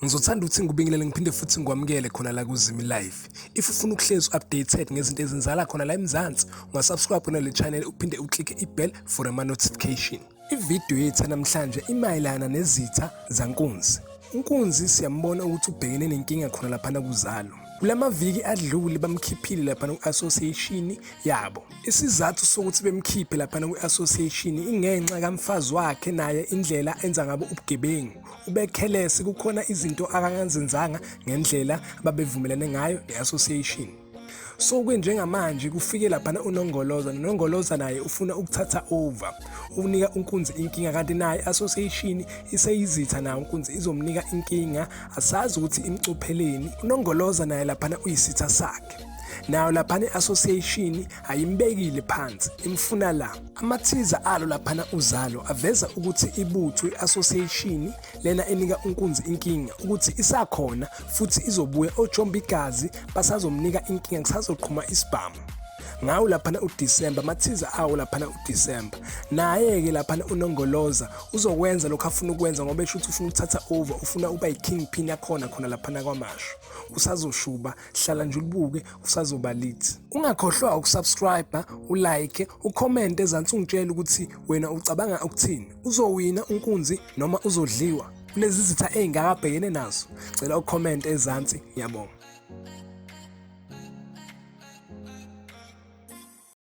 Ngizothanda ukuthi ngikubingelele ngiphinde futhi ngikwamukele khona la kuZimi Live. If ufuna ukuhlezi updated ngezinto ezenzakala khona la eMzansi, ungasubscribe khona le channel uphinde uclicke i-bell for ama notification. Ividiyo yethu namhlanje imayelana nezitha zaNkunzi. UNkunzi siyambona ukuthi ubhekene nenkinga khona laphana kuzalo. Kulamaviki adlule bamkhiphile laphana ku-association yabo. Isizathu sokuthi bemkhiphe laphana kwi-association ingenxa kamfazi wakhe naye indlela enza ngabo ubugebengu. Ubekhelese kukhona izinto akangazenzanga ngendlela ababevumelene ngayo ne-association. So ke njengamanje kufike laphana uNongoloza, noNongoloza naye ufuna ukuthatha over, unika uNkunzi inkinga kanti naye association iseyizitha nayo uNkunzi izomnika inkinga, asazi ukuthi imcupheleni. UNongoloza naye laphana uyisitha sakhe. Nayo laphana i-association ayimbekile phansi, imfuna la. Amathiza alo laphana uzalo aveza ukuthi ibutho i-association lena enika uNkunzi inkinga ukuthi isakhona futhi izobuya ojomba igazi basazomnika inkinga kusazoqhuma isibhamu ngawo laphana uDisemba amathiza awo laphana uDisemba naye-ke laphana uNongoloza uzokwenza lokhu afuna ukwenza ngoba esho ukuthi ufuna ukuthatha over ufuna ukuba yi-kingpin yakhona khona laphana kwaMashu usazoshuba hlala nje ulibuke usazoba lit ungakhohlwa ukusubscribe ulike ucomment ezansi ungitshele ukuthi wena ucabanga ukuthini uzowina uNkunzi noma uzodliwa kulezi zitha ey'ngaka abhekene nazo cela ucomment ezansi ngiyabonga.